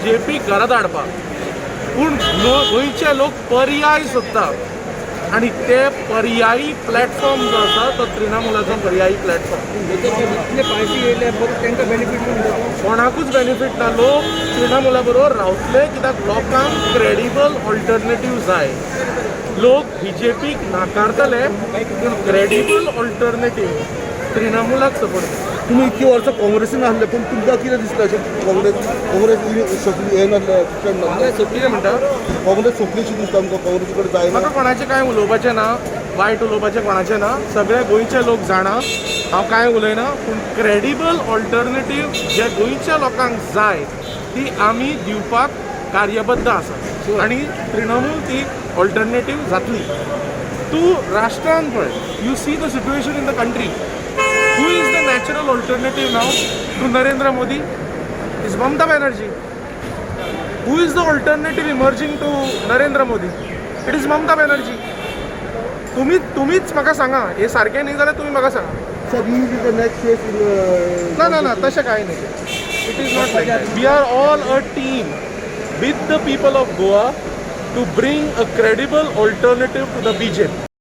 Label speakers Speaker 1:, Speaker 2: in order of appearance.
Speaker 1: बीजेपीक घरात हाडपाक. पूण गोंयचे लोक पर्याय सोदता आनी ते पर्यायी प्लॅटफॉर्म जो आसा तो तृणमूलाचो पर्यायी प्लॅटफॉर्म.
Speaker 2: इतले पार्टी येयले, फक्त तांकां बेनिफीट म्हणटा?
Speaker 1: कोणाकूच बेनिफीट ना. लोक तृणमूला बरोबर रावतले कित्याक लोकांक क्रेडिबल ऑल्टरनेटीव जाय. लोक बीजेपीक नाकारतले, पूण क्रेडिबल ऑल्टरनेटीव तृणमूलाक सपोर्ट करतले.
Speaker 3: तुम्ही इतकी वर्सां काँग्रेसीन आसले, पूण तुमकां कितें दिसता अशें, काँग्रेस काँग्रेस सोंपली, हें नासलें, शिक्षण नासलें?
Speaker 1: कितें म्हणटा?
Speaker 3: काँग्रेस सोंपलीशी दिसता आमकां, काँग्रेसी कडेन जायना.
Speaker 1: म्हाका कोणाचें कांय उलोवपाचें ना, वायट उलोवपाचें कोणाचें ना. सगळे गोंयचे लोक जाणा हांव कांय उलयना, पूण क्रेडिबल ऑल्टरनेटीव जे गोंयच्या लोकांक जाय ती आमी दिवपाक कार्यबद्ध आसा आनी तृणमूल ती ऑल्टरनेटीव जातली. तूं राष्ट्रान पळय, you see the situation in the country. Who is the natural alternative now to Narendra Modi? Is Mamata Banerjee. Who is the alternative emerging to Narendra Modi? It is Mamata Banerjee. तुम्ही तुम्हीच म्हाका सांगा, हे सारकें न्ही जाल्यार तुमी म्हाका सांगा.
Speaker 3: Sir, you be the next face in
Speaker 1: ना ना ना, तशें कांय न्ही. It is not like. We are all a team with the people of Goa to bring a credible alternative to the BJP.